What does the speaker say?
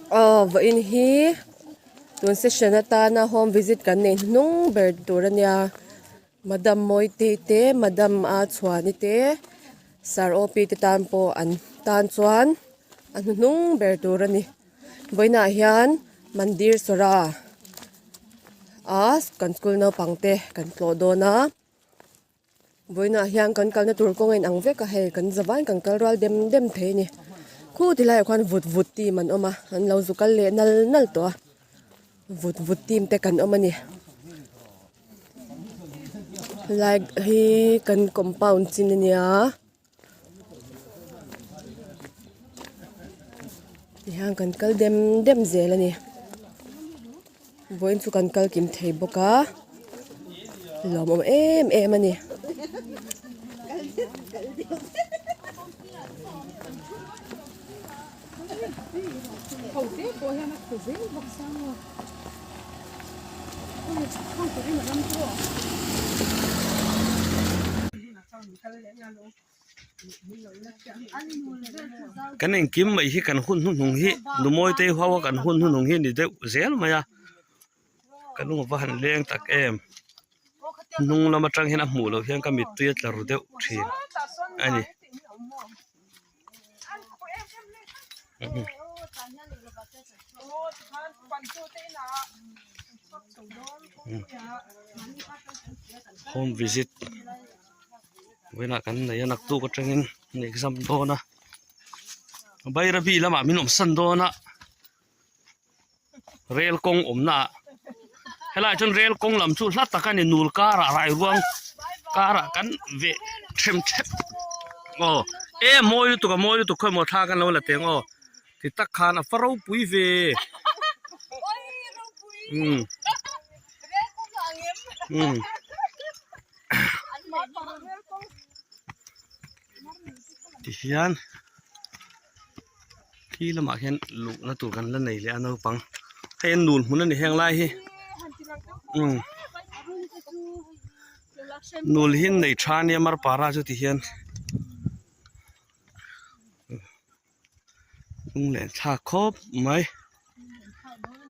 Aw vawiin hi tun session atana home visit kan neih hnung ber tur a nia madam mawite te madam a chhuani te sir OP te tan pawh an tan chuan a hnuhnung ber tur a ni vawiinah hian mandir sawra a kan school naupang te kan tlawh dawn a. Vawiinah hian kan kalna tur kawng a inang vek a hei kan zavaiin kan kal rual dem dem thei a ni khu ti laiah khuan vut vut team an awm a an lo zu kal leh nal nal tawh a vut vut team te kan awm a ni helai hi kan compound chin a nia tihian kan kal dem dem zel a ni vawiin chu kan kal kim thei bawk a lawmawm em em a ni. Kan engkim mai hi kan hun hnuhnung hi numawi te ho a kan hun hnuhnung hi a ni deuh zel mai a ka lung a va han leng tak em hnung lam atang hian a hmuh loh hian ka mittui a tla ru deuh thin a ni. Home visit vawiinah kan nei a naktuk atangin an exam dawn a Bairabi lamah min awm san dawn a rel kawng awmna ah helaiah chuan rel kawng lam chu hla tak a ni nul karah rairuang karah kan veh them thep aw e mawi lutuk a mawi lutuk khawimaw thla kan lo la teng aw ti tak khan a fa ropui ve umm umm tihian. Khi lamah hian luhna tur kan la nei leh a naupang hei an nul hmun a ni heng lai hi umm nul hi an nei tha ania marpara chu ti hian lung leh thlak khawp mai.